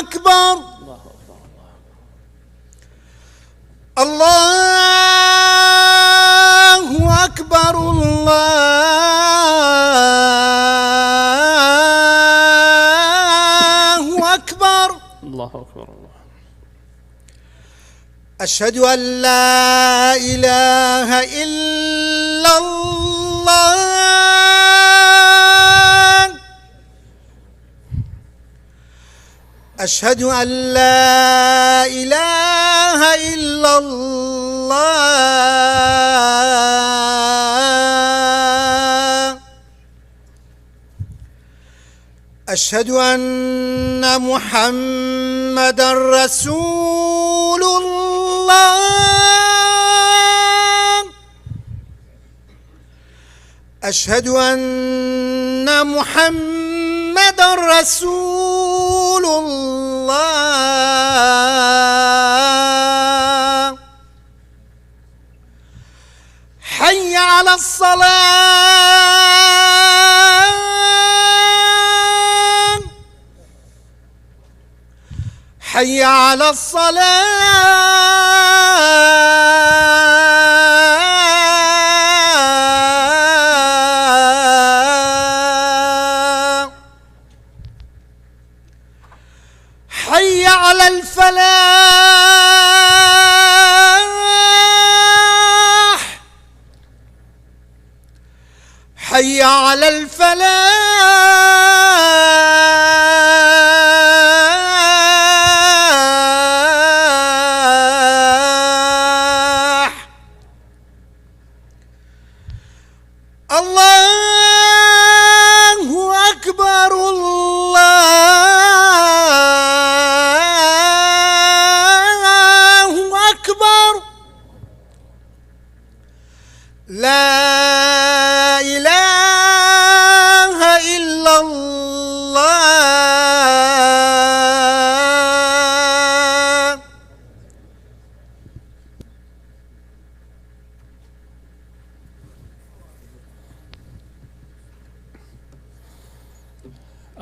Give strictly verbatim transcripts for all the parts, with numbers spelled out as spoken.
أكبر. الله أكبر. الله أكبر، الله أكبر. الله أكبر، الله. أشهد أن لا إله إلا الله. أشهد أن لا إله إلا الله. أشهد أن محمدا رسول الله. أشهد أن محمدا رسول الله. حي على الصلاة. حي على الصلاة. حي على الفلاح. حي على الفلاح. الله أكبر، الله أكبر. لا إله إلا الله.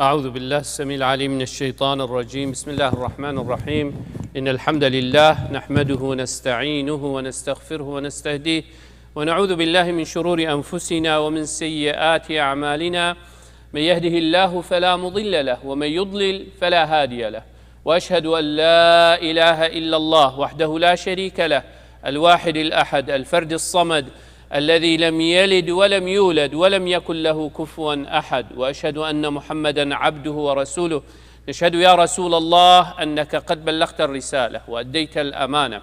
أعوذ بالله السميع العليم من الشيطان الرجيم. بسم الله الرحمن الرحيم. إن الحمد لله نحمده ونستعينه ونستغفره ونستهديه، ونعوذ بالله من شرور أنفسنا ومن سيئات أعمالنا. من يهده الله فلا مضل له، ومن يضلل فلا هادي له. وأشهد أن لا إله إلا الله وحده لا شريك له، الواحد الأحد، الفرد الصمد، الذي لم يلد ولم يولد ولم يكن له كفوا أحد. وأشهد أن محمدا عبده ورسوله. نشهد يا رسول الله أنك قد بلغت الرسالة وأديت الأمانة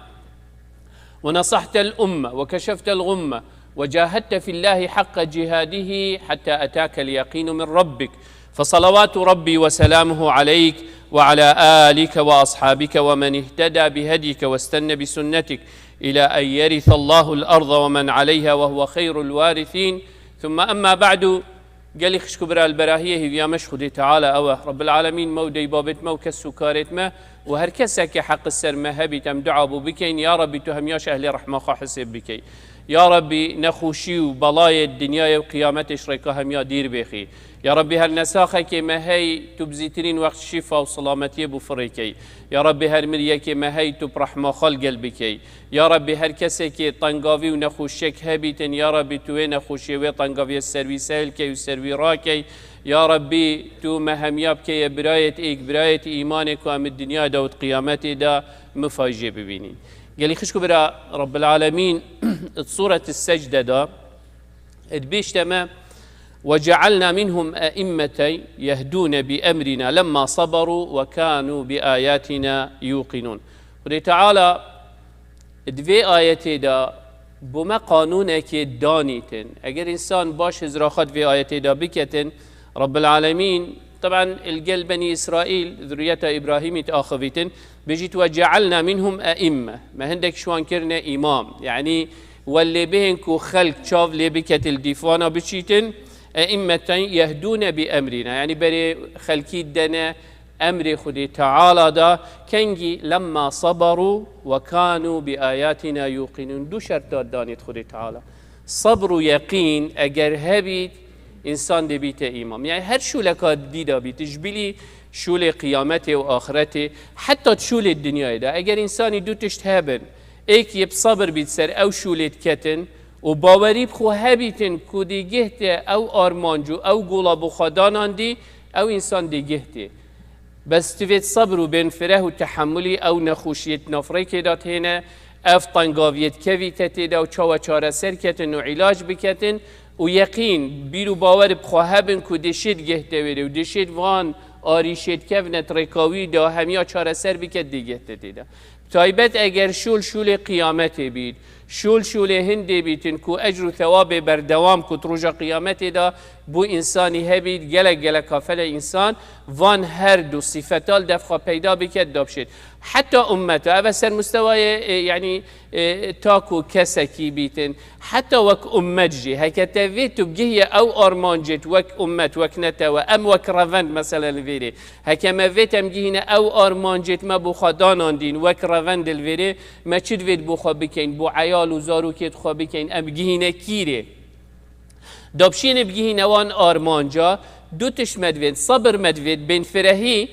ونصحت الأمة وكشفت الغمة وجاهدت في الله حق جهاده حتى أتاك اليقين من ربك، فصلوات ربي وسلامه عليك وعلى آلك وأصحابك ومن اهتدى بهديك واستن بسنتك إلى أن يرث الله الأرض ومن عليها وهو خير الوارثين. ثم أما بعد، Gelî xişk û bira, li berahiyê hêviya me ji Xwedê Teala ew e. Rebbil Alemîn me û dê û babêt me û kes û karêt me û her kesekê heq li ser me hebît, em dua bo bikeyn, ya Rebbî tu hemiya ji ehlê rehma xwe hisêb bikey. Ya Rebbî nexweşî û belayê dinyayê û qiyametê ji rêka hemiya dîr bêxî. Ya Rebbî her nesaxekê me hey tu bi zîtirîn wext şîfa û selametiyê bo firê key. Ya Rebbî her miriyekê me hey tu bi rehma xwe li gel bikey. Ya Rebbî her kesekê tengavî û nexweşiyek hebîtin, ya Rebbî tu wê nexweşiyê, wê tengaviyê ser wî sehil key û ser wî rakey. Ya Rebbî tu me hemiya bikeye birayêt êk, birayêt îmanê ku em di dinyayê de û di qiyametê de mifayjê bibînîn. Gelî xişk û bira, Rebbil Alemîn di Sûret Secde de dibêjte me, "وجعلنا منهم أئمة يهدون بأمرنا لما صبروا وكانوا بآياتنا يوقنون." Xwedê Teala di vê ayetê de bo me qanûnekê danîtin. Eger însan baş hizra xwe di vê ayetê de biketin, Rebbil Alemîn, teben, li gel Benî Îsraîl, zurriyeta Îbrahîmî diaxivîtin, bêjît, "وجعلنا منهم أئمة." Me hindek ji wan kirine îmam. Yanî, welê bihên ku xelk çav lê biketin, li dîf wana biçîtin, "أئمة يهدون بأمرنا." Yanî, berê xelkî dene emrê Xwedê Teala da, kengî, "لما صبروا وكانوا بآياتنا يوقنون." Du şert da danît Xwedê Teala. Sebr û yeqîn eger hebît, însan dê bîte îmam. Yanî her şûleka dî de bît, ji bilî Şûlê qiyametê û axretê, heta şûlê dinyayê de, eger însanî du tişt hebin, êk yê bi sebir bît ser ew şûlê diketin û bawerî bi xwe hebîtin ku dê geh te ew armanc û ew gola bo xwe danandî, ew însan dê geh tê. Bes tu vêt sebir û bên fireh û tehemulî ew nexweşiyê di nav rêkê de têne, ev tengaviyê dikevîte tê de û çawa çareser ketin û îlac biketin û yeqîn, bîr û bawer bi xwe hebin ku dê şêt geh te wêrê û dê şêt van arîşê dikevine di rêka wî de hemiya çareser bike dê geh te tê de. Taybet eger şûl şûlê qiyametê bît, şûl şûlê hindê bîtin ku ecr û thewabê berdewam ku di roja qiyametê de bo însanî hebît, gelek gelek kafele însan van her du sîfeta li dev xwe peyda biket, da bişêt. Heta ummeta, ev e ser mustewayê, e, yanî, e, ta ku kesekî bîtin, heta wek ummet jî, heke te vê tu gihiye ew armancêt wek ummet, wek netewe, em wek revend meselen li vêrê. Heke me vêt em gihîne ew armancêt me bo xwe danandîn, wek revend li vêrê, me çi divêt bo xwe bikeyn, bo eyal û zarokêt xwe bikeyn, em gihîne kîrê? Da bişîne bigihîne wan armanca, du tişt me divêt, sebir me divêt, bên firehî,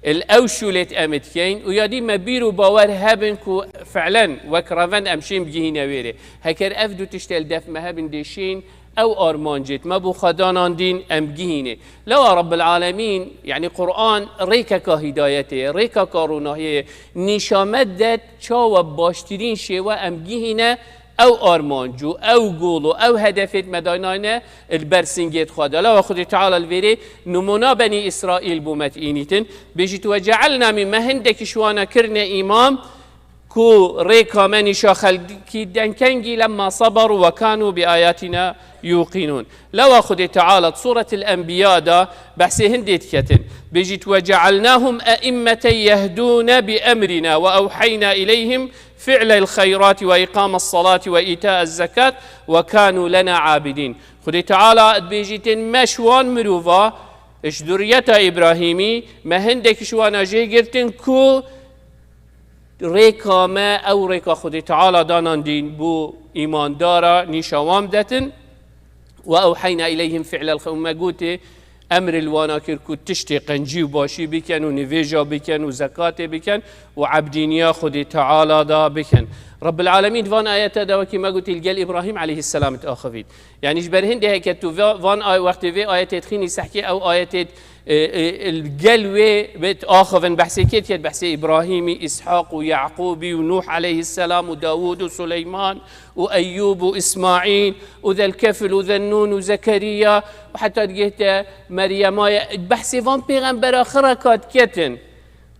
li ew şûlêt em dikeyn û ya dî me bîr û bawer hebin ku fi'len wek revend em şên bigihîne wêrê. Heker ev du tişt li def me hebin dê şên ew armancêt me bo xwe danandîn em gihînê. Lewa Rabbil Alemîn, yanî Qur'an rêkeka hîdayetê ye, rêkeka ronahiyê ye, nîşa me det çawa baştirîn şêwe em gihîne ew armanc û ew gol û ew hedefêt me danayne li ber singêt xwe de. Lewa Xwedê Teala li vêrê nimûna Benî Îsraîl bo me diînîtin. Bêjît, "Ve cealna min", me hindekî ji wana kirine îmam, ku rêka me nîşa xelkî den kengî, "lemma saberu ve kanu bi ayatina yuqinun." Lewa Xwedê Teala di Sûretil Enbiya de behsê hindê diketin. Bêjît, "Ve cealnahum eimmeten yehdûne bi emrina ve ewheyna ileyhim fi'lel xeyrati ve iqames salati ve îtaez zekat ve kanu lena abidîn." Xwedê Teala dibêjîtin, me ji wan mirova, ji duriyeta Îbrahîmî, me hindek ji wana jê girtin ku rêka me, ew rêka Xwedê Teala danandîn bo îmandara nîşa wan bidetin. "Ve ewheyna ileyhim fi'lel xew-", me gotê, emr li wana kir ku tiştê qencî û başî bikin û nivêja bikin û zekatê bikin û ebdîniya Xwedê Teala da bikin. Rabbil Alemîn di van ayete de wekî me gotî li gel Îbrahîm aleyhisselam diaxivît. Yanî ji ber hindê heke tu va-, van ay-, wextê vê ayetê dixînî sehkê ew ayetê, e, e, gel wê bê diaxivin, behsê kê diket? Behsê Îbrahîmî, Îshaq û Yaqûbî û Nûh aleyhisselam û Dawûd û Suleyman û Eyyûb û Îsmaîl û Zelkefil û Zennûn û Zekeriya û heta digihte Meryema ye. Behsê van pêxembera xireka diketin.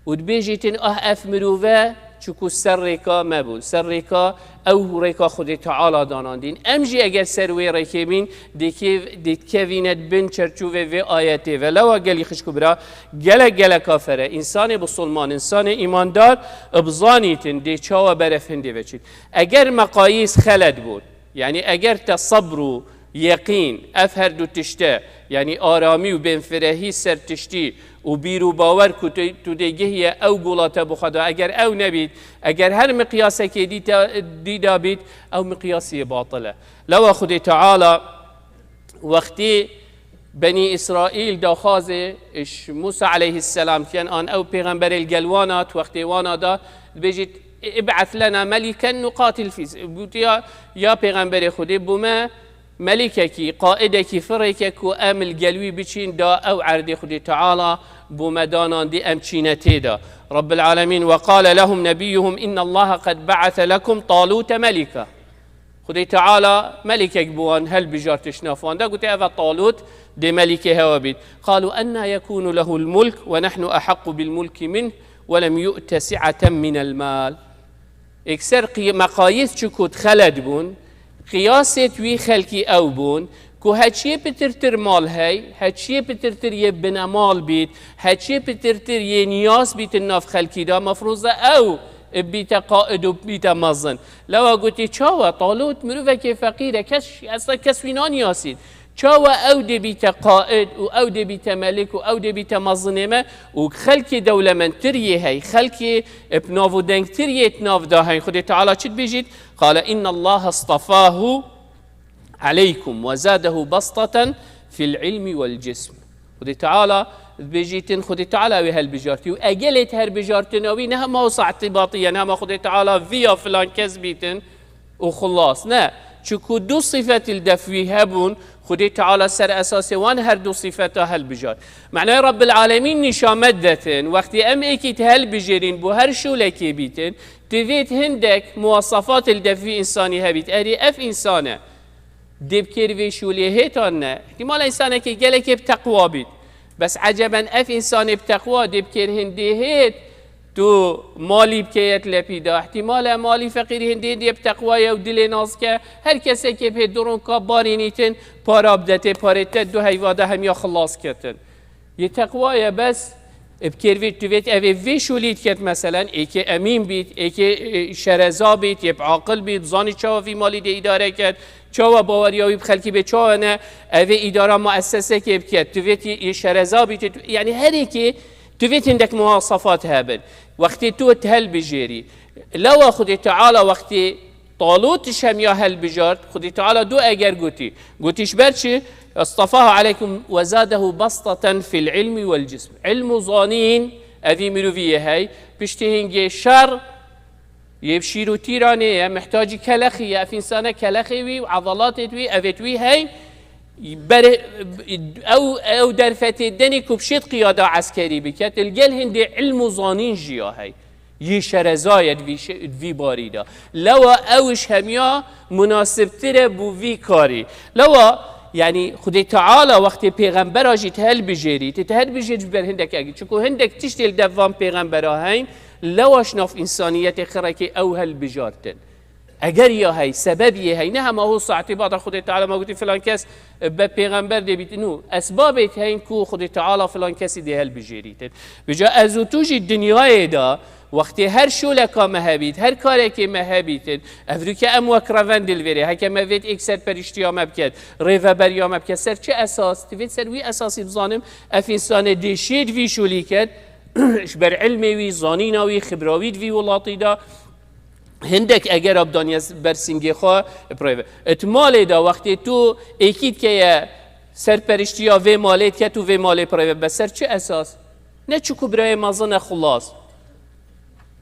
Û dibêjîtin, ah, ev mirove, çiku ser rêka me bû, ser rêka ew rêka Xwedê Teala danandîn. Em jî eger ser wê rêkê bîn, dikê-, dikevîne di bin çerçovê vê ayetê ve. Lewa gelî xişk û bira, gelek geleka fere, însanê bisilman, însanê îmandar, bizanîtin dê çawa beref hindê veçît. Eger meqayîs xelet bûn, yanî eger te sebr û yeqîn, ev her du tişte, yanî aramî û bênfirehî ser tiştî û bîr û bawer ku tu, tu dê gihiye ew gola te bi xwe da, eger ew nebît, eger her miqyasekê dî te, dî da bît, ew miqyasiyê batil e. Lewa Xwedê Teala wextî Benî Îsraîl daxwazê ji Mûsa aleyhisselam dikin, an ew pêxemberê li gel wana, di wextê wana da, dibêjît, "Ib'ath lena meliken nuqatil fî." Gotiya, ya pêxemberê Xwedê, bo me melikekî, qaidekî, firêke ku em li gel wî biçîn, da ew erdê Xwedê Teala bo me danandî, em çîne tê de. Rabbil Alemîn, "Ve qale lehum nebiyyuhum innallaha qed ba'ase lekum Talûte melika." Xwedê Teala melikek bi wan helbijart ji nav wan de, gote, "Ev e Talût, dê melikê hewe bît." "Qalû enna yekûnu lehul mulk ve nehnu ehaqqu bil mulki minh ve lem yu'te si'aten minel mal." Ekser qi-, meqayîs çi ku xelet bûn, qiyasêt wî xelkî ew bûn, ku heçiyê pitirtir mal hey, heçiyê pitirtir yê binemal bît, heçiyê pitirtir yê niyas bîtin nav xelkî de, mefrûz e ew bîte qaid û bîte mezin. Lewa gotî, "Çawa? Talût mirovekê feqîr e, kes, esla kes wî naniyasît. Çawa ew dê bîte qaid û ew dê bîte melik û ew dê bîte mezinê me û xelkê dewlemendtir yê hey, xelkê bi nav û dengtir yê di nav da hey?" Xwedê Teala çi dibêjît? "Qale innallaha istafahu aleykum ve zadehu bastatan fil ilmi vel cism." Xwedê Teala Dibêjîtin Xwedê Teala wê helbijartî û egelê di helbijartina wî ne hema wisa îtîbatî ye, ne hema Xwedê Teala viya filan kes bîtin û xilas. Ne. Çunku du sifet li def wî hebûn, Xwedê Teala ser esasê wan her du sifeta helbijart. Manayê Rabbil Alemîn nîşan me detin, wextê em êkî di helbijêrîn bo her şûlekê bîtin, divêt hindek muwasafat li def wî însanî hebît. Erê ev însan e. Dê bi kêr vê şûlê hêt an ne? Îhtimal e însanekê gelekê bi teqwa bît. Bes eceben ev însanê bi teqwa dê bi kêr hindê hêt tu malî bikeye di lepî de? Îhtimal e malî feqîrî hindê hindê bi teqwa ye û dilê nazik e. Her kesekê bi hêt du ronka barînîtin, para bide tê parê te du heyva de hemiya xilas ketin. Yê teqwa ye bes, e, bi kêr vê, tu vêt evê vê şûlî diket meselen, êkê emîn bît, êkê, e, şereza bît, yê bi aqil bît, zanî çawa vî malî dê îdare ket, çawa baweriya wî bi xelkî bê, çawa ne, evê îdara muessesekê biket, tu vêt yê, yê şereza bît, tu, yanî her êkê tu vêt hindek muwasafat hebin. Wextê tu hilbijêrî. Lewa Xwedê Teala wextê Talût ji hemiya helbijart, Xwedê Teala du eger gotî. Gotî ji ber çi? "Estafahu aleykum ve zadehu bastatan fil ilmi vel cism." Ilm û zanîn, evî mirovî yê hey, piştî hingê şer, yê bi şîr û tîranê ye, mihtacî kelexî ye, ev însane kelexê wî û ezalatê wî, evêt wî hey, ber-, ew, ew derfetê denê ku bi şêt qiyada eskerî biket, li gel hindê ilm û zanîn jî ya hey. Yê şereza ye di vî şe-, di vî barî de. Lewa ew ji hemiya munasibtir e bo vî karî. Lewa, yanî Xwedê Teala wextê pêxembera jî te helbijêrî, te, te helbijêrî ji ber hindek egî. Çunku hindek tiştê li dev van pêxembera heyn, lewa ji nav însaniyetê xirekê ew helbijartin. Eger ya hey, sebeb yê hey, ne hema ho saetê bada Xwedê Teala ma gotî filan kes, e, be pêxember dê bît. Nû, esbabê heyn ku Xwedê Teala filan kesî dê helbijêrîtin. Vêca ez û tu jî dinyayê de, wextê her şoleka me hebît, her karekê me hebîtin, ev rûke em wek revendê li vêrê, heke me vêt êk serperiştiya me biket, rêveberiya me biket, ser çi esas? Divêt ser wî esasî bizanim, ev însane dê şêt vî şolî ket, ji ber ilmê wî, zanîna wî, xibra wî di vî welatî de, hindek eger abdaniye ber singê xwe pireve. It malê de wextê tu êkî dikeye serperiştiya vê malê dike, tu vê malê pireve. Be ser çi esas? Ne çiku birayê mezin e xulas.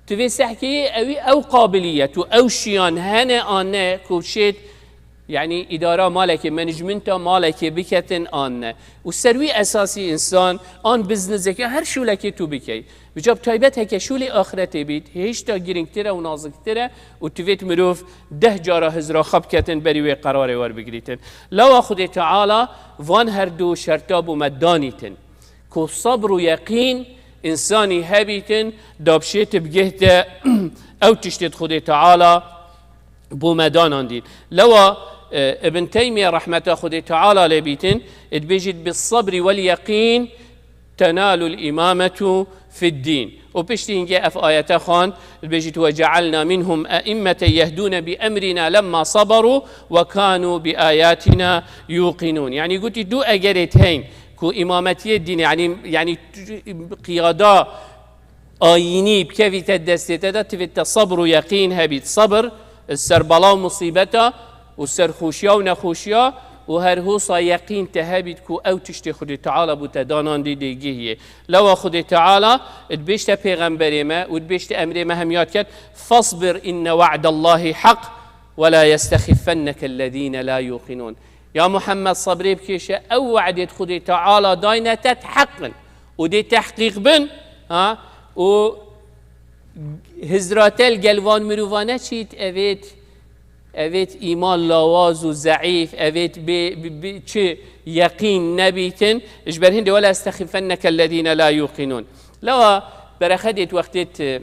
Tu vê sehkeyê ewî ew qabiliyet û ew şiyan hene an ne ku şêt, yanî îdara malekê, menecmenta malekê biketin an ne. Û ser wî esasî însan an biznizeke her şûlekê tu bikey. Vêca bi taybet heke şûlê axiretê bît, hêşta girîngtir e û naziktir e û divêt mirov deh cara hizra xwe biketin berî wê qerarê werbigirîtin. Lewa Xwedê Teala van her du şerta bo me danîtin. Ku sebr û yeqîn însanî hebîtin, da bi şêt bigihte ew tiştê di Xwedê Teala bo me danandîn. Lewa, e, Ibn Teymiyye rehmeta Xwedê Teala lê bîtin, dibêjît, "Bis sabri vel yeqîn tenalul imametu fid din." Û piştî hingê ev ayete xwan, dibêjît, "Ve cealna minhum e'immeten yehdûne bi emrina lemma sabaru ve kanu bi ayatina yuqinûn." Yanî gotî du egerê heyn ku îmametiyê dînê, yanî, yanî qiyada ayînî bikevîte destê te de, tivêt te sebr û yeqîn hebît. Sebr, ser bela û musîbeta û ser xweşiya û nexweşiya û her hosa yeqîn te hebît ku ew tiştê Xwedê Teala bo te danandî dê gihiyê. Lewa Xwedê Teala dibêjte pêxemberê me û dibêjte emrê me hemiya diket, "Fasbir inne we'dallahî haq ve la yestexifenneke ellezîne la yuqinûn." Ya Muhammed, sebrê bikêşe, ew we'dêt Xwedê Teala dayne te heq in û dê tehqîq bin, ha? Û hizra te li gel van mirovane çît, evêt, evêt îman lawaz û zeîf, evêt bê, bi, bi, çi yeqîn nebîtin, ji ber hindê "Ve la yestexifenneke ellezîne la yuqinûn." Lewa berexe dêt wextêt, e,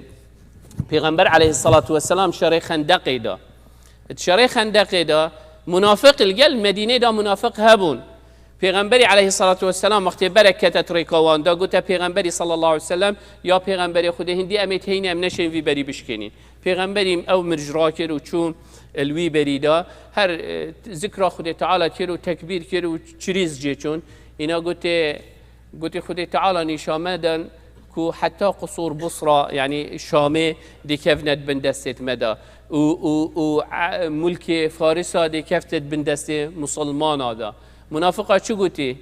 Pêxember aleyhissalatu vesselam şerê Xendeqê de. Di şerê Xendeqê de munafiq li gel Medînê de munafiq hebûn. Pêxemberî aleyhissalatu vesselam wextê berek kete di rêka wan de, gote Pêxemberî sallallahu aleyhi ve sellem, "Ya Pêxemberê Xwedê, hindî em ê teyne em neşên vî berî bişkênîn." Pêxemberî ew mirj rakir û çû li wî berî de, her, e, zikra Xwedê Teala kir û tekbîr kir û çirîz cê çûn. Îna gote, Gotî, Xwedê Teala nîşa me dan ku heta qusûr Busra, yanî Şamê, dikevne di bin destê me de. Û, û, û, e, mulkê Farisa dikevte di bin destê musulmana de. Munafiqa çi gotî?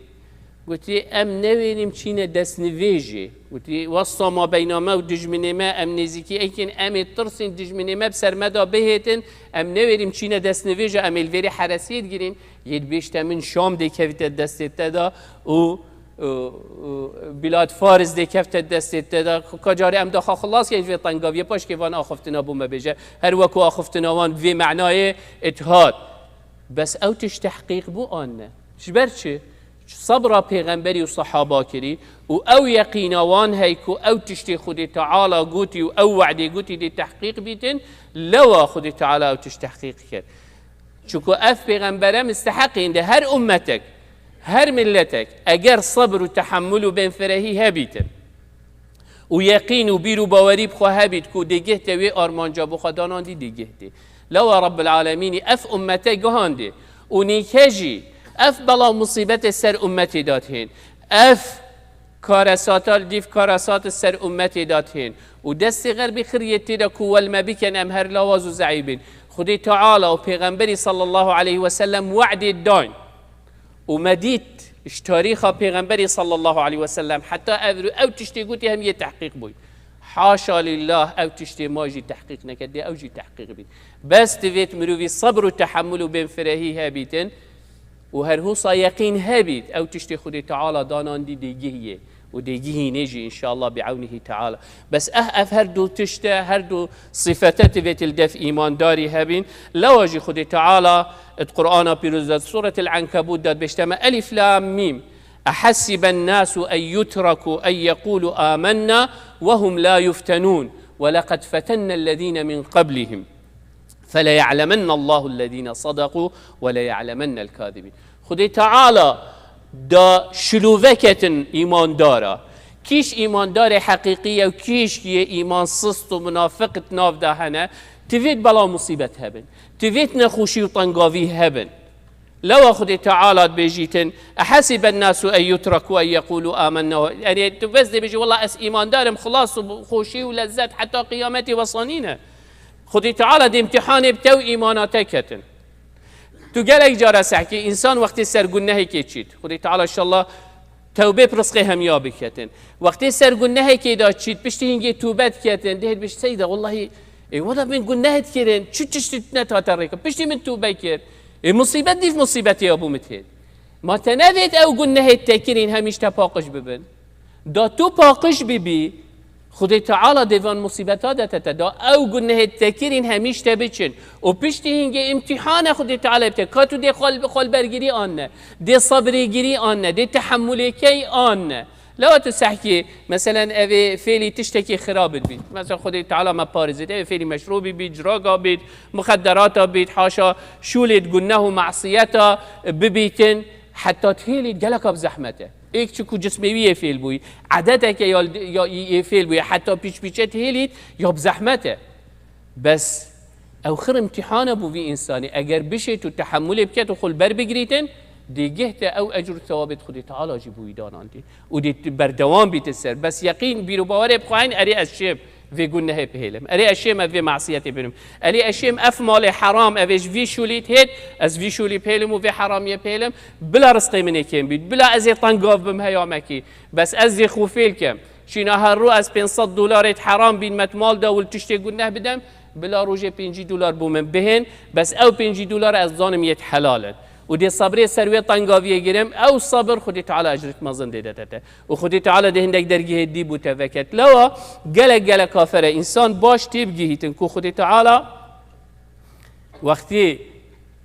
Gotî, em newêrîm çîne destnivêjê. Gotî, westa ma beyna me û dijminê me, em nêzîkî ekin, em ê tirsên dijminê me bi ser me de bihêtin, em newêrîm çîne destnivêja, em ê li vêrê heresiyê digirîn, yê dibêjte min Şam dê kevite destê te de û, û, û Bilad Faris dê kevte destê te de. Ka carê em daxa xilas yên ji vê tengaviyê paşkê van axiftina bo me bêje. Her wekû axiftina wan vê menayê îtihad. Bes ew tişt tehqîq bû an ne? Ji ber çi? Sebra pêxemberî û sehaba kirî û ew yeqîna wan hey ku ew tiştê Xwedê Teala gotî û ew we'dê gotî dê tehqîq bîtin, lewa Xwedê Teala ew tişt tehqîq kir. Çunku ev pêxembere misteheqên de her ummetek, her milletek, eger sebr û tehemmul û bênfirehî hebîtin, û yeqîn û bîr û bawerî bi xwe hebît ku dê gihte wê armanca bo xwe danandî, dê gihte. Lewa Rabbil Alemînî ev ummete gihandê û nîke jî ev bela û musîbetê ser ummetê de tihên. Ev karesata li dîv karesat ser ummetê de tihên. Û destê xerbî xiriyê tê de ku wel me bikin em her lawaz û zeîf bin. Xwedê Teala û Pêxemberî sallallahu aleyhi ve sellem we'dê dayn. Û me dît, ji tarîxa Pêxemberî sallallahu aleyhi ve sellem heta ev rû ew tiştê gotî hem yê tehqîq bûy. Haşa lillah, ew tiştê ma jî tehqîq neke, dê ew jî tehqîq bît. Bes divêt mirovî sebr û tehemmul û bênfirehî hebîtin û her husa yeqîn hebît, ew tiştê Xwedê Teala danandî dê gihiyê. û dê gihînê jî înşallah bi ewnihî Teala. Bes eh ev her du tişte, her du sifete divêt li dev îmandarî hebîn. Lewa jî Xwedê Teala di Qur'ana Pîroz de, Sûretil Enkebût de dibêjte me, Elif Lam Mîm. Ehesiben nasu en yutraku en yekulu amenna ve hum la yuftenun. Ve leqed fetennellezîne min qablihim. فَلَيَعْلَمَنَّ اللّٰهُ الَّذ۪ينَ صَدَقُوا وَلَيَعْلَمَنَّ الْكَاذِب۪ينَ. Xwedê Teala da şilove ketin îmandara. Kîş îmandarê heqîqî ye û kîş yê îmansist û munafiq di nav de hene, tivêt bela musîbet hebin. Tivêt nexweşî û tengavî hebin. Lewa Xwedê Teala dibêjîtin, Ehesiben nasu en yutraku en yekulu amenna. Erê, tu bes dê bêjî, Wela ez îmandar im, xilas û xweşî û lezzet heta qiyametê wesa nîne. Xwedê Teala dê îmtîhanê bi te û îmana te ketin. Tu gelek cara sehkî, însan wextê ser gunehekê çît. Xwedê Teala inşallah tewbê bi rizqê hemiya biketin. Wextê ser gunehekê de çît, piştî hingê tûbe diketin, dê bêjî, Seyda, wellahî, ê, wela min guneh dikirin, çi tiştî netate rêkin. Piştî min tûbe kir. Ê, musîbet dîv musîbetê ya bû min têt. Ma te nevêt ew gunehê te kirîn hemîş te paqij bibin? Da tu paqij bibî, Xwedê Teala dê van musîbeta de te te da ew gunehê te kirîn hemîş te biçin. Û piştî hingê îmtîhane Xwedê Teala bite. Ka tu dê xwe li, xwe li bergirî anne, dê sebrêgirî anne, dê tehemulê key anne. Lewa tu sehkî, meselen, evê fêlî tiştekî xirab bît. Mesela Xwedê Teala me parêzit. Evê fêlî meşrûbî bît, ciraga bît, muxedderata bît, haşa şûlêt guneh û masiyeta bibîtin, heta tihêlît geleka bi zehmet e. Êk çi ku cismê wî yê fêl bûyî, edeteke ya, ya yê fêl bûyî, heta pîçpîçe tihêlît ya bi zehmet e. Bes ew xir îmtîhane bû vî însanî. Eger bişêt û tehemulê biket û xwe li ber bigirîtin, dê geh te ew ecr û thewabê di Xwedê Teala jî bûyî danandî. Û dê tu berdewam bîtin ser. Bes yeqîn bîr û bawerê bixwehin, erê ez şêm vê gunehê bihêlim. Erê ez şêm ev vê masiyetê binim. Erê ez şêm ev malê heram, ev ê ji vî şûlî dihêt, ez vî şûlî bihêlim û vê heramiyê bihêlim. Bila rizqê min ê kêm bît. Bila ez ê tengav bim heya mekî. Bes ez zê xwe fêl kem. Şîna her rû ez pênc sed dolarê heram bîn me mal de û li tiştê guneh bidem, bila rojê pêncî dolar bo min bihên, bes ew pêncî dolar ez zanim yêt helal in. Û dê sebrê ser wê tengaviyê girim, ew sebir Xwedê Teala ecrik mezin dê de te te. Û Xwedê Teala dê hindek dergehê dî bo te veket. Lewa gelek gelek kafere însan baş tê bigihîtin ku Xwedê Teala Wextî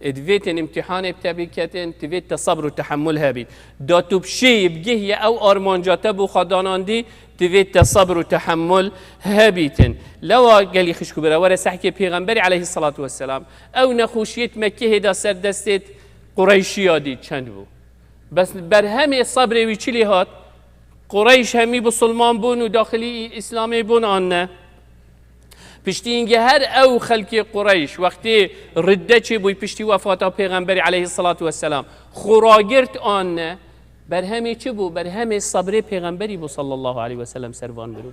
divêtin îmtîhanê bi te biketin, divêt te sebr û tehemul hebît. Da tu bi şêyî bigihî ew armanca te bo xwe danandî, divêt te sebr û tehemul hebîtin. Lewa gelî xişk û bira, were sehkê Pêxemberî aleyhisselatu vesselam, ew nexweşiyêt Mekkehê de ser destêt Qureyşiya dît çend bû. Bes berhemê sebrê wî çi lê hat? Qureyş hemî bisilman bûn û daxilî Îslamê bûn an ne? Piştî hingê her ew xelkê Qureyş, wextê ridde çêbûy piştî wefata Pêxemberî aleyhisselatu vesselam, xwe ragirt an ne? Berhemê çi bû? Berhemê sebrê pêxemberî bû sallallahu aleyhi ve sellem ser van mirov.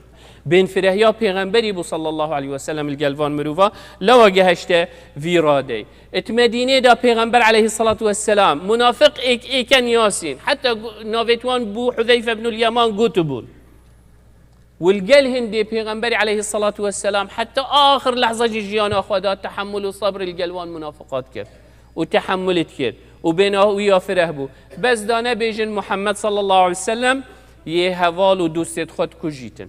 Bênfirehiya pêxemberî bû sallallahu aleyhi ve sellem li gel van mirova. Lewa gehişte vî radeyê. It Medînê de pêxember aleyhissalatu vesselam, munafiq êk êken Yasîn. Heta gu-, navêt wan bû Huzeyfe ibnul Yeman gotibûn. Û li gel hindê pêxemberî aleyhissalatu vesselam heta axir lehza jî jiyana xwe da tehemmul û sebr li gel wan munafiqat kir. Û tehemmul dikir. Û bêna wî ya fireh bû. Bes da nebêjin Muhammed sallallahu aleyhi ve sellem yê heval û dostêt xwe dikujîtin.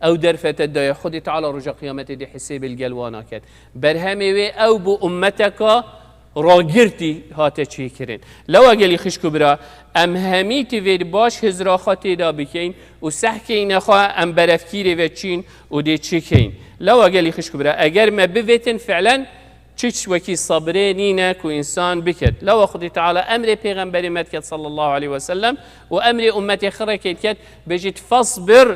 Ew derfete daye Xwedê Teala roja qiyametê dê hesêbê li gel wana ket. Berhemê wê ew bû ummeteka ragirtî hate çêkirin. Lewa gelî xişk û bira, em hemî tivêt baş hizra xwe têda bikeyn û sehkeyne xwe em berevkîrê ve çîn û dê çi keyn. Lewa gelî xişk û bira, eger me bivêtin fi'len çiç wekî sabrê nîne ku însan biket. Lewa Xwedê Teala emrê pêxemberê me diket sallallahu aleyhi ve sellem û emrê ummetê xirrekê diket, bêjît, "Fasbir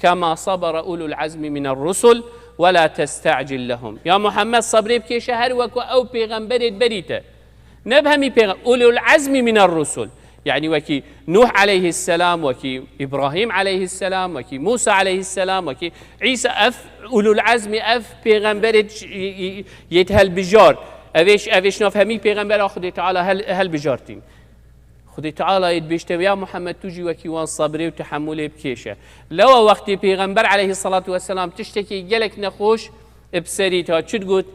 kema sabara ulul azmi miner rusul ve la testa'cil lehum." Ya Muhammed, sabrê bikêşe her wekû ew pêxemberê berî te. Ne bi hemî pêxe-, ulul azmi miner rusul. Yani wekî Nuh aleyhisselam, wekî İbrahim aleyhisselam, wekî Musa aleyhisselam, wekî İsa, ev ulul azmi, ev pêxemberê ç-, y-, y-, yêt helbijar. Evêş, evêş nav hemî pêxembera Xwedê Teala hel-, helbijartîn. Xwedê Teala yêt bêşte, ya Muhammed, tu jî wekî wan sabrê û tehemmulê bikêşe. Lewa wextê pêxember aleyhissalatu vesselam tiştekî gelek nexweş bi serî ta çi digot?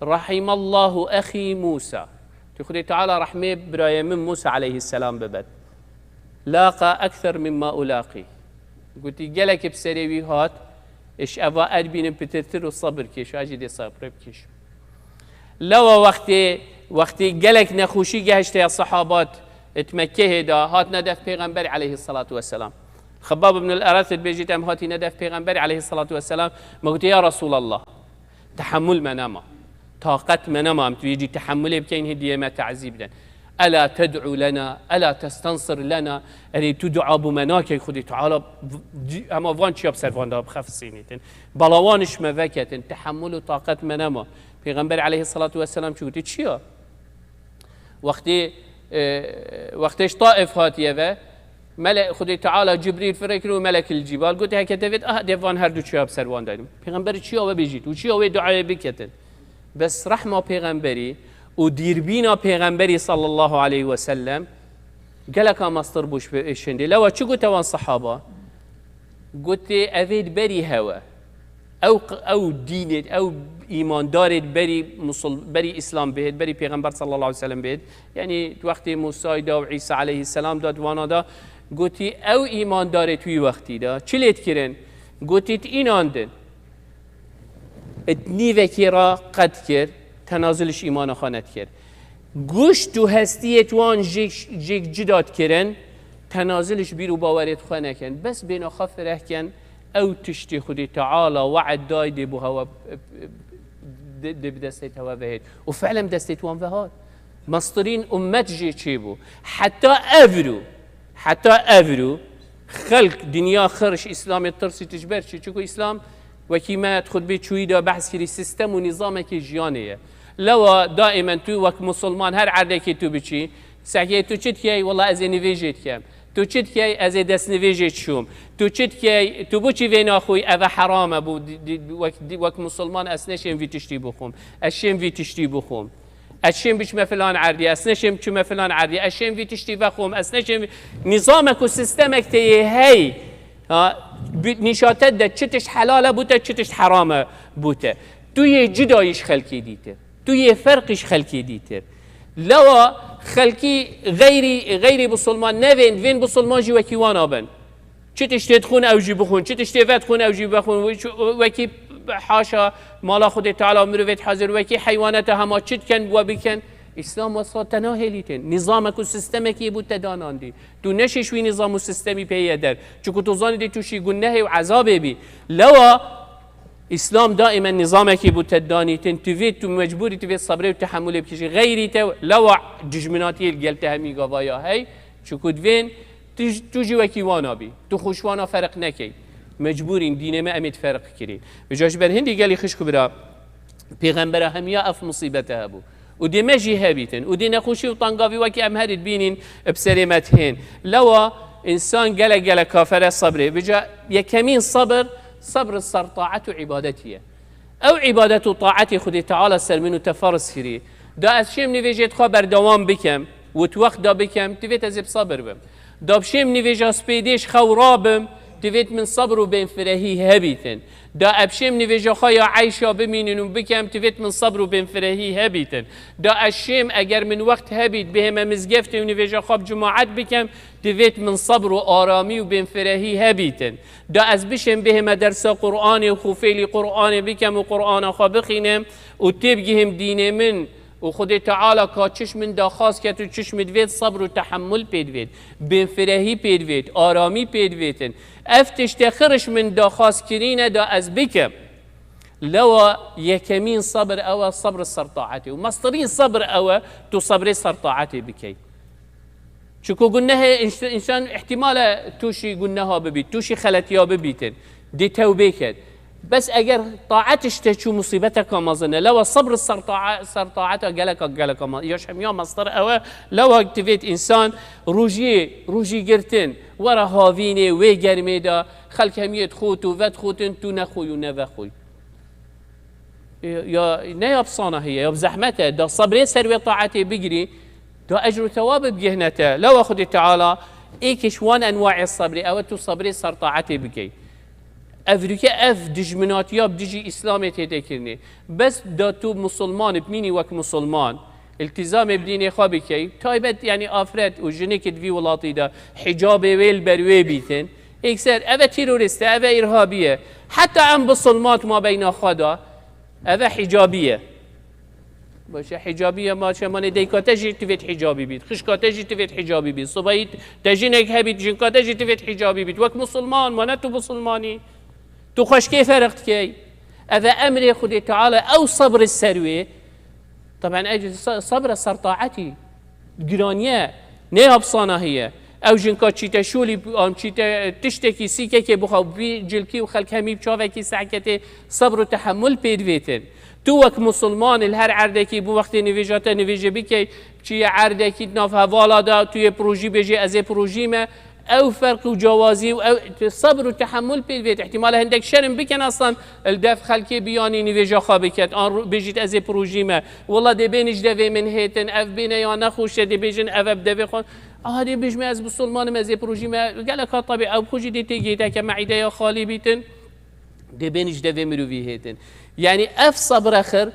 "Rahimallahu exî Musa." Tu Xwedê Teala rehmê birayê min Musa aleyhisselam bibet. "Laqa ekser mimma ulaqî." Gotî, gelek bi serê wî hat, iş eva erbînin pitirtir û sabir kêşa jî dê sabrê bikêşim. Lewa wextê, wextê gelek nexweşî gehişte ya sahabat, it Mekkehê da, hatine def Pêxemberî aleyhissalatu vesselam. Xebbab ibn el-Erat dibêjît, em hatîne def Pêxemberî aleyhissalatu vesselam, me gotî, "Ya Resulallah, tehemmul me nema. Taqet me nema, em tu yê cî tehemmulê bikeyn, hê diyê me te'zî bidin. Ela ted'u lena, ela testensir lena." Erê tu dua bo me nakey, Xwedê Teala v-, cî-, hema van çiya bi ser van da bixefisînîtin. Bala wan iş me veketin, tehemmul û taqet me nema. Pêxember aleyhissalatu vesselam çi gotî? Çiya? Wextê, e, wextê ji Taif hatiye ve, mele-, Xwedê Teala Cibrîl firekir û melekil cîbal gotê, "Heke tevêt, ah, dê van her du çiya bi ser wan daynim." Pêxember çiya we bêjît û çiya wê duayê biketin. Bes rehma Pêxemberî û dîrbîna Pêxemberî sallallahu aleyhi ve sellem geleka mestir bû ji şindê. Lewa çi gote wan sehaba? Gotê, "Evêt berî hewe. Ew q-, ew dînêt, ew îmandarêt berî musul-, berî Îslam bihêt, berî Pêxember sallallahu aleyhi ve sellem bihêt." Yani wextê Musayda û Îsa aleyhisselam da, di wana da gotî, "Ew îmandarêt wî wextî da. Çi lê dikirin?" Gotît, "Înandin." It nîvekê re qet kir, tenazul ji îmana xwe nedikir. Guşt û hestiyê wan jêk, jêk cida dikirin, tenazul ji bîr û bawerê xwe nekin. Bes bêna xwe fireh ken, ew tiştê Xwedê Teala we'd day dê bo hewa, dê, dê bi destê te we vehêt. Û fi'len destê wan vehat. Mestirîn ummet jê çêbû. Heta evro, heta evro xelk dinya xirş Îslamê tirsî tijber çi? Çiku Îslam wekî me di xutbê çûyî de behs kirî, sistem û nîzamekê jiyanê ye. Lewa daîmen tu wek musulman her erdekê tu biçî, sehkê tu çi dikey? Wela ez ê nivêjê dikem. Tu çi dikey? Ez ê destnivêjê çûm. Tu çi dikey? Tu bo çi vê naxwî? Eve heram e bo di, di, wek, di, wek musulman ez neşêm vî tiştî bixwim. Ez şêm vî tiştî bixwim. Ez şêm biçime filan erdî, ez neşêm çime filan erdî, ez şêm vî tiştî vexwim, ez neşêm vî-, nîzamek û sistemek tê yê hey, ha, bi-, nîşate de çi tişt helal e bo te, çi tişt heram e bo te. Tu yê cida yî ji xelkê dîtir. Tu yê ferqî ji xelkê dîtir. Lewa xelkî xeyrî, xeyrî bisilman nevên, vên bisilman jî wekî wan abin. Çi tiştê dixwin ew jî bixwin, çi tiştê vedixwin ew jî vexwin. Wê çi-, wekî haşa mala Xwedê Teala mirovêt hazir, wekî heywaneta hema çi diken we bikin. Îslam wesa te nahêlîtin. Nîzamek û sistemekî bo te danandî. Tu neşê ji wî nîzam û sistemî pê ye der. Çiku tu zanî dê tu şî gunehê û ezabê bî. Lewa Îslam daîmen nîzamekî bo te danîtin. Tu vê tu mecbûrî tu vê sebrê û tehemulê bikişî. Xeyrî te lewa dijminatiyê li gel te hemî gava ya hey. Çiku divên tu, tu jî wekî wana bî. Tu xwe ji wana ferq nekey. Mecbûrîn dînê me em ê ferq kirîn. Vêca ji ber hindî gelî xişk û bira, pêxembera hemiya ev musîbete hebû. û dê me jî hebîtin. Û dê nexweşî û tengavî wekî em herî dibînin bi serê me tihên. Lewa însan gelek gelek kafere sebrê. Vêca yekemîn sebir, sebr ser taet û îbadetî ye. Ew îbadet û taetê Xwedê Teala ser min û te ferz kirî. Da ez şêm nivêjê xwe berdewam bikem û di wext da bikem, divêt ez ê bi sebir bim. Da bi şêm nivêja spêdê ji xew rabim, divêt min sebr û bênfirehî hebîtin. Da eb şêm nivêja xwe ya eyşa bimînin û bikem, divêt min sebr û bênfirehî hebîtin. Da ez şêm, eger min wext hebît, bihême mizgeftê û nivêja xwe bi cemaet bikem, divêt min sebr û aramî û bênfirehî hebîtin. Da ez bişêm bihême dersa Qur'anê û xûfêlî Qur'anê bikem û Qur'ana xwe bixînim û têbigihim dînê min û Xwedê Teala ka çiş min daxwaz ket û çiş min divêt sebr û tehemmul pê divêt, bênfirehî pê divêt, aramî pê divêtin. Ev tişte xiriş min daxwaz kirîne da ez bikim. Lewa yekemîn sebir ew e, sebr ser taetê. Û mestirîn sebir ew e, tu sebrê ser taetê bikey. Çiku gunehê înş-, însan îhtimal e tûşî guneha bibît, tûşî xeletiya bibîtin. Dê tewbê ket. Bes eger taet işte çû musîbeteka mezin e, lewa sebr ser tae-, ser taeta geleka, geleka mezin. Ya şemiya mestir ew e, lewa divêt însan rojiyê, rojî girtin, were havînê, wê germê de, xelk hemiyê dixwit û vedixwitin, tu nexwî û nevexwî. Ya, ya ne ya bi sanahiye, ya bi zehmet e. Da sebrê ser wê taetê bigirî, da ecr û tewabê bigihne te. Lewa Xwedê Teala êkiş wan enwaê sebrê, ew e tu sebrê ser taetê bikey. Ev rûke ev dijminatiya bi dijî Îslamê tê tê kirinê. Bes da tu musulman bimînî wek musulman, îltîzamê bi dînê xwe bikey, taybet, yanî afret û jinik di vî welatî de hicabê wê li ber wê bîtin, êkser, ev e terorîst e, ev e îrhabî ye. Heta em bisilman di mabeyna xwe de, ev e hicabî ye. Baş e, hicabî ye, ma çemanê dayika te jî divêt hicabî bît, xişka te jî divêt hicabî bît, sibayî te jinek hebît, jinka te jî divêt hicabî bît. Wek musilman, ma ne tu bisilmanî? Tu xwe ji kê ferq dikey? Ev e emrê Xwedê Teala, ew sebr ser wê. Teben ecr se-, sebr ser taetî. Giraniye, ne ya bi sanahiye. Ew jinka çîte şûlî, an çîte tiştekî sîkekê bixwe, bî cilkî û xelk hemî bi çavekî sehketê sebr û tehemmul pê divêtin. Tu wek musulman li her erdekî bi wextê nivêja te nivêjê bikey, çi ye erdekî di nav hevala de, tu yê pirojî bêjê, ez ê pirojî me, ew ferq û cewazî û ew sebr û tehemmul pê divêt. Îhtimal e hindek şerm bikin aslan li dev xelkê biyanî nivêja xwe biket. An ru-, bêjît ez ê pirojî me. Wela dê bên ji devê min hêtin, ev bêne ya nexweş e, dê bêjin ev e bi devê xwe. Aha dê bêjme ez bisilman im, ez ê pirojî me. Gelek hat tabi ew xwe jî dê têgihîte ke meîdeya xalî bîtin. Dê bên ji devê mirovî hêtin. Yanî ev sebr e xir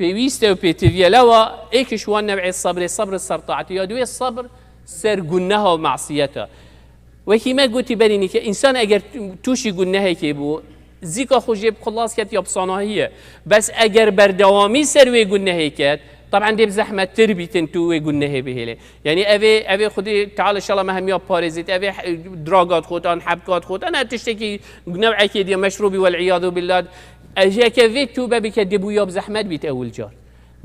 pêwîst e û pêtiviye. Lewa êkiş wan new'ê sebrê, sebr ser taetê. Ya duwê sebr ser guneha û masiyeta. Wekî me gotî berî nîke, însan eger tûşî gunehekê bû, zîka xwe jê bi xilas ket ya bi sanahî ye. Bes eger berdewamî ser wê gunehê ket, teben dê bi zehmettir bîtin tu wê gunehê bihêlê. Yanî ev ê, ev ê Xwedê Teala inşallah me hemiya parêzît. Ev ê he-, draga dixwit, an hebka dixwit, an her tiştekî new'ekê diye meşrûbî, wel iyadu billah. Ev yeke vê tûbe bike, dê bûya bi zehmet bît ewil car.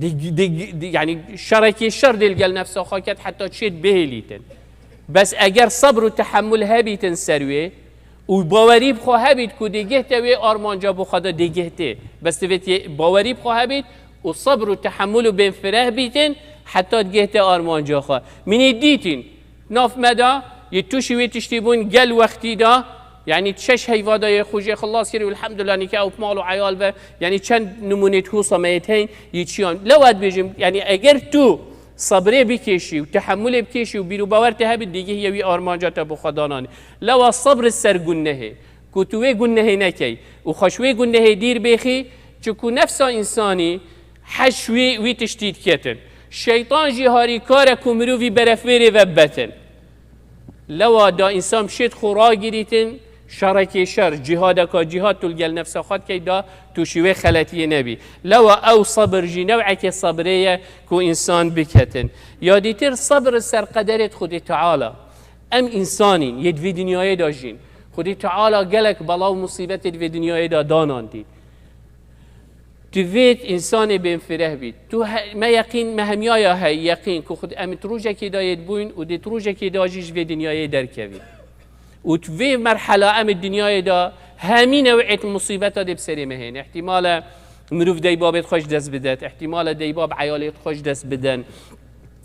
Dê, dê, dê, yanî şerekê şer dê li gel nefsa xwe ket heta çêt bihêlîtin. Bes eger sebr û tehemmul hebîtin ser wê û bawerî bi xwe hebît ku dê geh te wê armanca bo xwe de dê geh tê. Bes divêt yê bawerî bi xwe hebît û sebr û tehemmul û bên fireh bîtin heta digeh te armanca xwe. Min ê dîtin. Nav me de yê tûşî wê tiştî bûn gel wextî de, yanî şeş heyva de yê xwe jê xilas kir û elhamdulillah nîke ew bi mal û eyal ve, yanî çend nimûnê di hûsa me yê tên yê çiyan. Lewa dibêjim, yanî eger tu sebrê bikêşî û tehemmulê bikêşî û bîr û bawer te hebî, dê gihiye wî armanca te bi xwe dananî. Lewa sebr ser gunehê, ku tu wê gunehê nekey û xwe ji wê gunehê dîr bêxî, çiku nefsa însanî heş wî, wî tiştî diketin. Şeytan jî harîkar e ku mirovî berefêrê ve bibetin. Lewa da însan bişêt xwe ragirîtin, şerekê şer, cîhadeka cîhad tu li gel nefsa xwe dikey da tu şî wê xeletiyê nebî. Lewa ew sebir jî new'ekê sebrê ye ku însan biketin. Ya dîtir sebir ser qederê Xwedê Teala. Em însanîn, yê di vê dinyayê de jîn. Xwedê Teala gelek bela û musîbetê di vê dinyayê de danandî. Divêt însanê bên fireh bît. Tu he-, me yeqîn, me hemiyaya hey yeqîn ku xud em di rojekê de yê dibûyn û dê di rojekê de jî ji vê dinyayê derkevîn. Û di vê merhela em di dinyayê de hemî new'êt musîbeta dê bi serê me hêne. Îhtimal e Mirov dey babê xwe ji dest bidet. Îhtîmal e dey bab eyalê xwe ji dest bidin.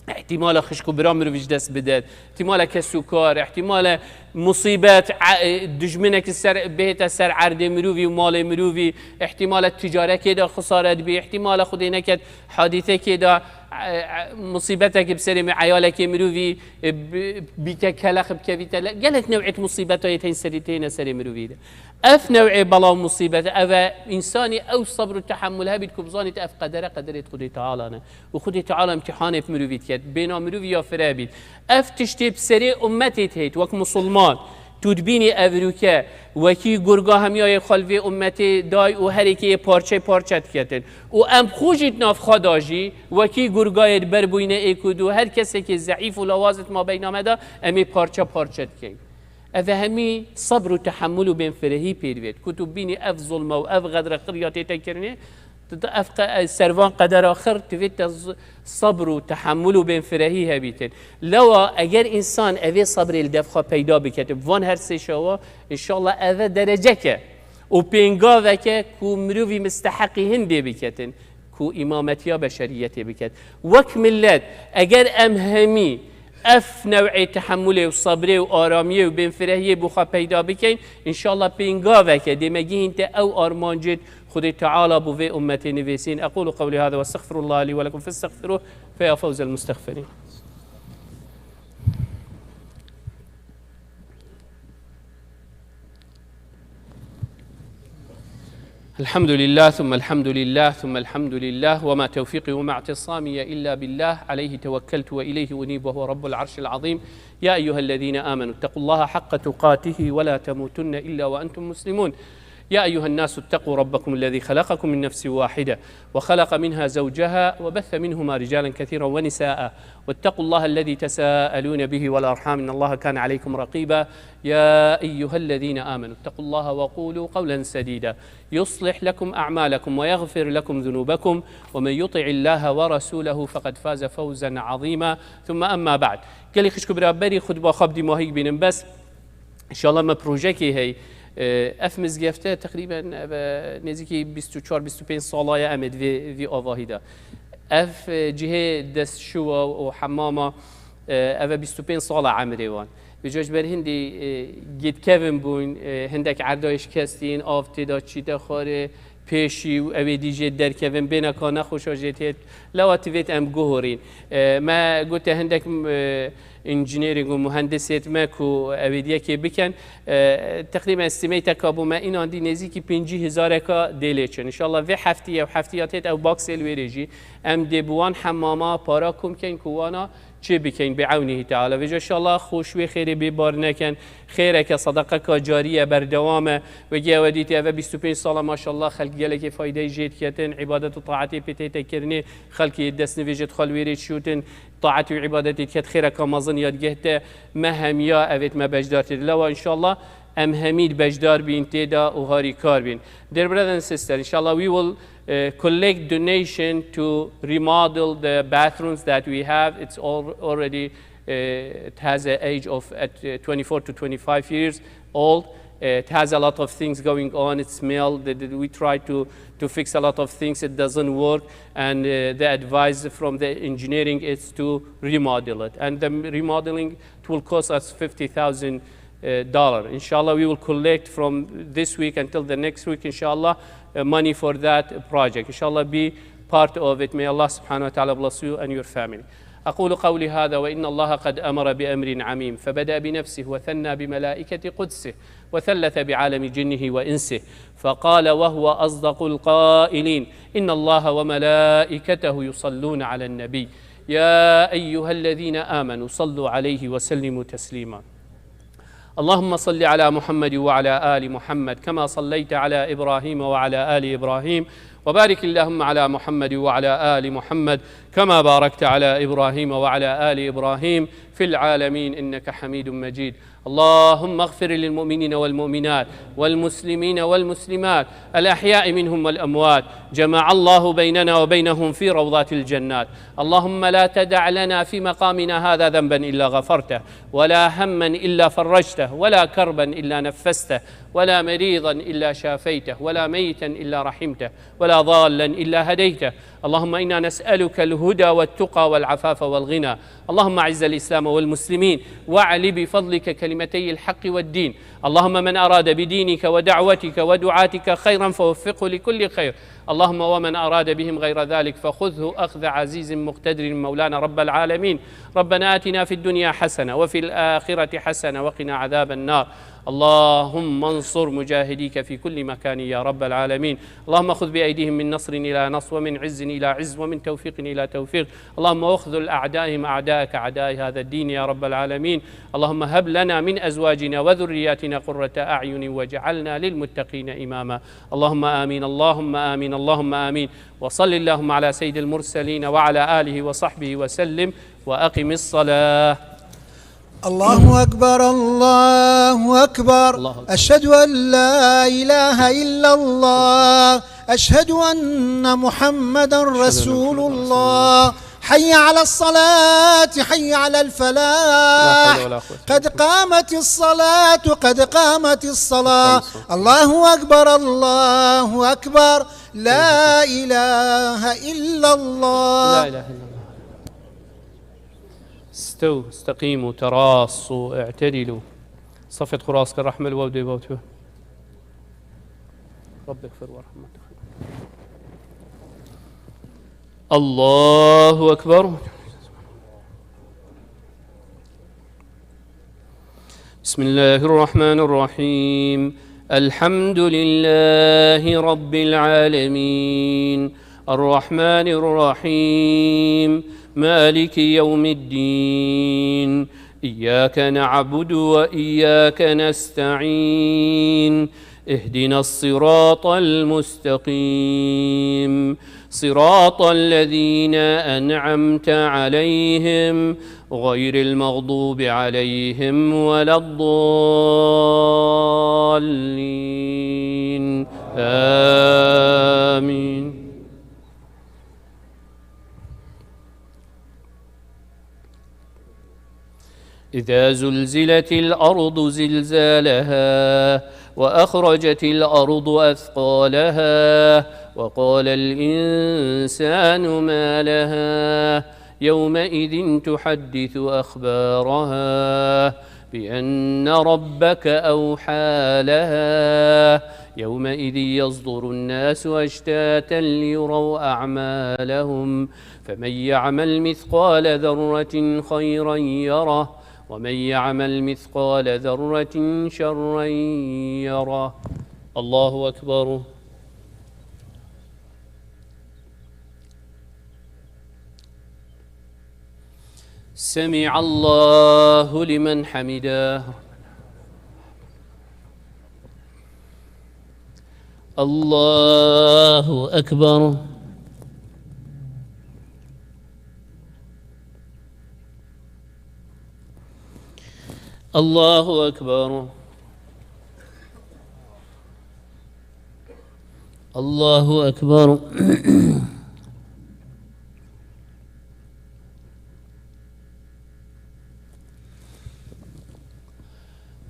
Îhtîmal e xişk û bira mirov ji dest bidet. Îhtîmal e kes û kar, îhtîmal e musîbet, e, dijminek ser, bihête ser erdê mirovî û malê mirovî. Îhtîmal e ticarekê de xisare dibî. Îhtîmal e Xwedê neket hadîsekê de, e, e, musîbetekî bi serê mi-, eyalekê mirovî, e, bi-, bîte kelex bikevîte. Le-, gelek new'ê musîbeta yê tên serî têne serê mirovî de. Ev new'ê bela û musîbet, ev e, însanî ew sebr û tehemul hebît ku bizanît ev qedere qederê Xwedê Teala ne. Û Xwedê Teala îmtîhanê bi mirovî diket, bêna mirovî ya fire bît. Ev tiştê bi serê ummetê têt, wek musulman. Tu dibînî ev rûke, wekî gurga hemiyayê xwe li vê ummetê day û herêkê yê parçe parçe diketin. Û em xwe jî di nav xwe da jî, wekî gurgayê di ber bûyne êk û du, her kesekê zeîf û lawaz di mabeyna me de, em ê parçe parçe dikeyn. Ev hemî sebr û tehemul û bênfirehî pê divêt. Ku tu bînî ev zulme û ev xedre xirya tête kirinê, tu, tu ev qe-, servan qedera xir divêt te z-, sebr û tehemul û bênfirehî hebîtin. Lewa eger însan evê sebrê li dev xwe peyda biketin, van her sê şawa, înşallah ev e dereceke û pêngaveke ku mirovî misteheqî hindê biketin. Ku îmametiya beşeriyetê biket. Wek millet, eger em hemî ev new'ê tehemulê û sebrê û aramiyê û bênfirehiyê bo xwe peyda bikeyn, înşallah pêngaveke dê me gihînte ew armancê Xwedê Teala bo vê ummetê nivîsîn. Equlu qewlî hada ve estexfirullaha lî ve lekum festexfiruh fe ya fewzel mustexfirîn. الحمد لله ثم الحمد لله ثم الحمد لله وما توفيقي وما اعتصامي إلا بالله عليه توكلت وإليه أنيب وهو رب العرش العظيم. يا أيها الذين آمنوا اتقوا الله حق تقاته ولا تموتن إلا وأنتم مسلمون. يا أيها الناس اتقوا ربكم الذي خلقكم من نفس واحدة وخلق منها زوجها وبث منهما رجالا كثيرا ونساء واتقوا الله الذي تساءلون به والأرحام إن الله كان عليكم رقيبا. يا أيها الذين آمنوا اتقوا الله وقولوا قولا سديدا يصلح لكم أعمالكم ويغفر لكم ذنوبكم ومن يطع الله ورسوله فقد فاز فوزا عظيما. ثم أما بعد. Gelî xişk û biraberî xutba xwe bi dîmahî bînin bes. Înşallah me projekê hey. E, ev mizgefte teqrîben ev, e, nêzîkî bîst û çar bîst û pênc sala ye em ê di vê, vî avahî de. Ev, e, cihê destşiwa û hemama, e, ev e bîst û pênc sala emrê wan. Vêca ji ber hindî, e, gêtkevin bûn, e, hindek erdayê şikestîn, av tê de çîte xwarê, pêşî û ew ê dî jê derkevin, bêneka nexweşa jê têt. Lewa tivêt em guhorîn. E, me gote hindek, e, engineering û muhendisêt me ku ew ê diyekê bikin. E, teqrîben estimate-eka bo me înandî nêzîkî pêncî hezareka dê lê çin. Înşallah vê heftî ew heftiya têt ew baksê li wêrê jî em dê bi wan hemama para kom keyn ku wana çê bikeyn bi ewnîhî Teala. Vêca înşallah xweş wê xêrê bê bar nekin. Xêreke sedeqeka carî ye, berdewam e. Wekî ew dîtî ev e bîst û pênc sala maşallah xelk gelekê faydeyê jê diketin. Îbadet û taetê pê tête kirinê. Xelkê destnivêjê xwe li wêrê çûtin. Taetî û îbadetê diket xêreka mezin ya digehte me hemiya evêt me beşdar tê. Lewa înşallah em hemî beşdar bîn tê de û harîkar bîn. Dear brother and sister, inshallah we will, uh, collect donation to remodel the bathrooms that we have. It's al-, already, uh, it has an age of at, uh, twenty-four to twenty-five years old. Uh, it has a lot of things going on. It smell. The, the, we try to, to fix a lot of things. It doesn't work. And, uh, the advice from the engineering is to remodel it. And the remodeling, it will cost us fifty thousand, uh, dollar. Inshallah, we will collect from this week until the next week, inshallah, uh, money for that project. Inshallah, be part of it. May Allah subhanahu wa ta'ala bless you and your family. أقول قولي هذا وإن الله قد أمر بأمر عميم، فبدأ بنفسه وثنى بملائكة قدسه وثلث بعالم جنه وإنسه، فقال وهو أصدق القائلين: إن الله وملائكته يصلون على النبي، يا أيها الذين آمنوا صلوا عليه وسلموا تسليما. اللهم صل على محمد وعلى آل محمد كما صليت على إبراهيم وعلى آل إبراهيم، وبارك اللهم على محمد وعلى آل محمد كما باركت على إبراهيم وعلى آل إبراهيم في العالمين إنك حميد مجيد. اللهم اغفر للمؤمنين والمؤمنات والمسلمين والمسلمات الأحياء منهم والأموات، جمع الله بيننا وبينهم في روضات الجنات. اللهم لا تدع لنا في مقامنا هذا ذنبا إلا غفرته، ولا هما إلا فرجته، ولا كربا إلا نفسته، ولا مريضا إلا شافيته، ولا ميتا إلا رحمته، ولا ضالا إلا هديته. اللهم إنا نسألك الهدى والتقى والعفاف والغنى. اللهم أعز الإسلام والمسلمين، وأعل بفضلك كلمتي الحق والدين. اللهم من أراد بدينك ودعوتك ودعاتك خيرا فوفقه لكل خير. اللهم ومن أراد بهم غير ذلك فخذه أخذ عزيز مقتدر مولانا رب العالمين. ربنا آتنا في الدنيا حسنة وفي الآخرة حسنة وقنا عذاب النار. اللهم انصر مجاهديك في كل مكان يا رب العالمين. اللهم خذ بأيديهم من نصر إلى نصر، ومن عز إلى عز، ومن توفيق إلى توفيق. اللهم اخذل أعدائهم أعداءك أعداء هذا الدين يا رب العالمين. اللهم هب لنا من أزواجنا وذرياتنا قرة أعين واجعلنا للمتقين إماما. اللهم آمين، اللهم آمين، اللهم آمين. وصل اللهم على سيد المرسلين وعلى آله وصحبه وسلم. وأقم الصلاة. الله أكبر، الله أكبر. الله أكبر. أشهد أن لا إله إلا الله. أشهد أن محمدا أشهد أن رسول محمدا رسول الله. الله. حي على الصلاة، حي على الفلاح. لا حول ولا قوة إلا بالله. قد قامت الصلاة، قد قامت الصلاة. قد قامت الصلاة. الله أكبر، الله أكبر. لا إله إلا الله. لا إله إلا الله. استووا، استقيموا، تراصوا، اعتدلوا. صفت خراصك الرحمة الوودي بوتو. رب اغفر وارحم. الله أكبر. بسم الله الرحمن الرحيم. الحمد لله رب العالمين. الرحمن الرحيم. مالك يوم الدين. إياك نعبد وإياك نستعين. اهدنا الصراط المستقيم. صراط الذين أنعمت عليهم غير المغضوب عليهم ولا الضالين. آمين. إذا زلزلت الأرض زلزالها وأخرجت الأرض أثقالها وقال الإنسان ما لها يومئذ تحدث أخبارها بأن ربك أوحى لها يومئذ يصدر الناس أشتاتا ليروا أعمالهم فمن يعمل مثقال ذرة خيرا يره ومن يعمل مثقال ذرة شرا يره. الله أكبر. سمع الله لمن حمده. الله أكبر. الله أكبر. الله أكبر.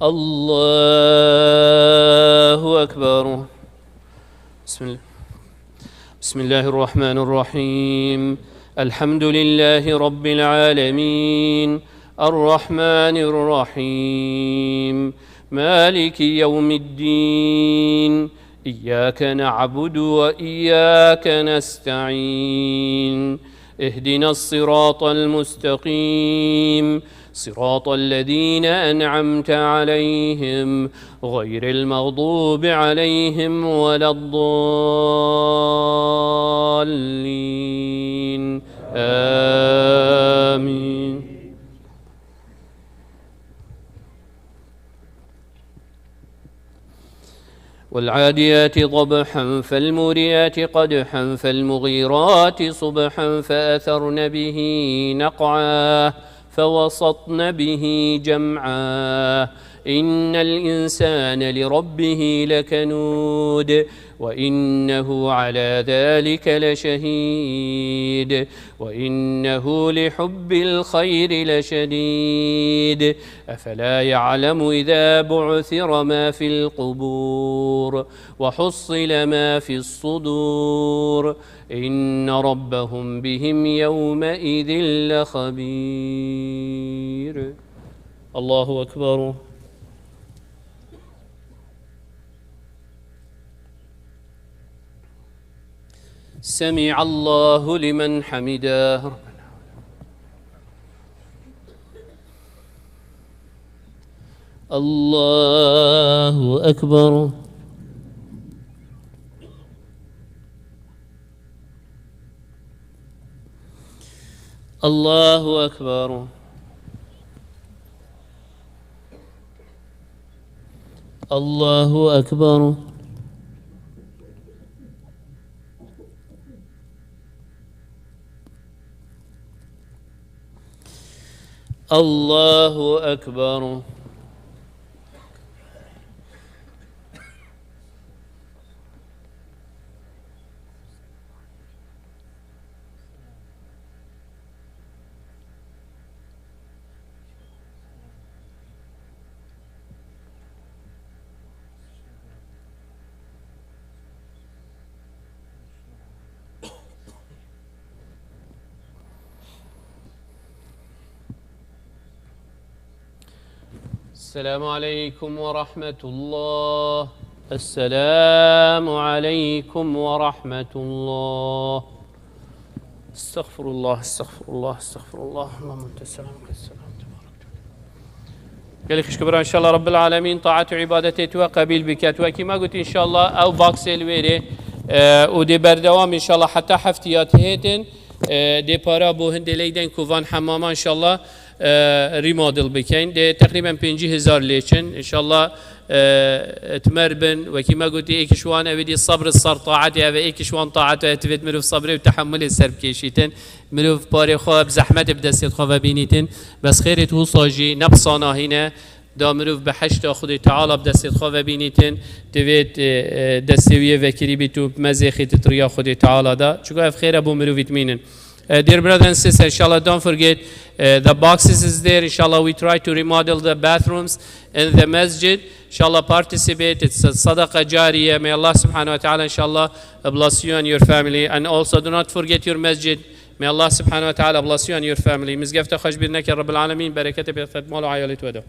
الله أكبر. بسم الله. بسم الله الرحمن الرحيم. الحمد لله رب العالمين. الرحمن الرحيم. مالك يوم الدين. إياك نعبد وإياك نستعين. اهدنا الصراط المستقيم. صراط الذين أنعمت عليهم غير المغضوب عليهم ولا الضالين. آمين. والعاديات ضبحا فالموريات قدحا فالمغيرات صبحا فأثرن به نقعا فوسطن به جمعا. إن الإنسان لربه لكنود، وإنه على ذلك لشهيد، وإنه لحب الخير لشديد. أفلا يعلم إذا بعثر ما في القبور، وحصل ما في الصدور، إن ربهم بهم يومئذ لخبير. الله أكبر. سمع الله لمن حمده. الله أكبر. الله أكبر. الله أكبر. الله أكبر. السلام عليكم ورحمة الله. السلام عليكم ورحمة الله. استغفر الله، استغفر الله، استغفر الله. اللهم أنت السلام، منك السلام، تبارك. Gelî xişkibira, înşallah Rabbil Alemîn taat û îbadetê tu we qebîl bike. Tu wekî me gotî, înşallah ew baksê li wêrê, e, û dê berdewam, înşallah heta heftiya tihêtin, e, dê para bo hindê leyden ku van hemama, înşallah, e, remodel bikeyn. Dê teqrîben pêncî hezar lê çin. Înşallah, e, tmer bin. Wekî me gotî, êkiş wan ew êdî sabr ser taetê, ev êkiş wan taet e, divêt mirov sabrê û tehemulê ser bikêşîtin. Mirov parê xwe bi zehmetê bi destê xwe ve bînîtin. Bes xêrê tu wisa jî ne bi sanahî ne. Da mirov bi heşta Xwedê Teala bi destê xwe ve bînîtin. Divêt, e, e, destê wî yê vekirî bît û bi mezê xîtit riya Xwedê Teala da. Çunku ev xêr e bo mirovî dimînin. Uh, dear brothers and sisters, inshallah, don't forget, uh, the boxes is there. Inshallah, we try to remodel the bathrooms in the masjid. Inshallah, participate. It's a sadaqa jariyah. May Allah subhanahu wa ta'ala, inshallah, bless you and your family. And also, do not forget your masjid. May Allah subhanahu wa ta'ala bless you and your family. Mizgefta xwe ji bîr neke, Rabbil Alemîn bereketê bide ser mal û eyalê we de.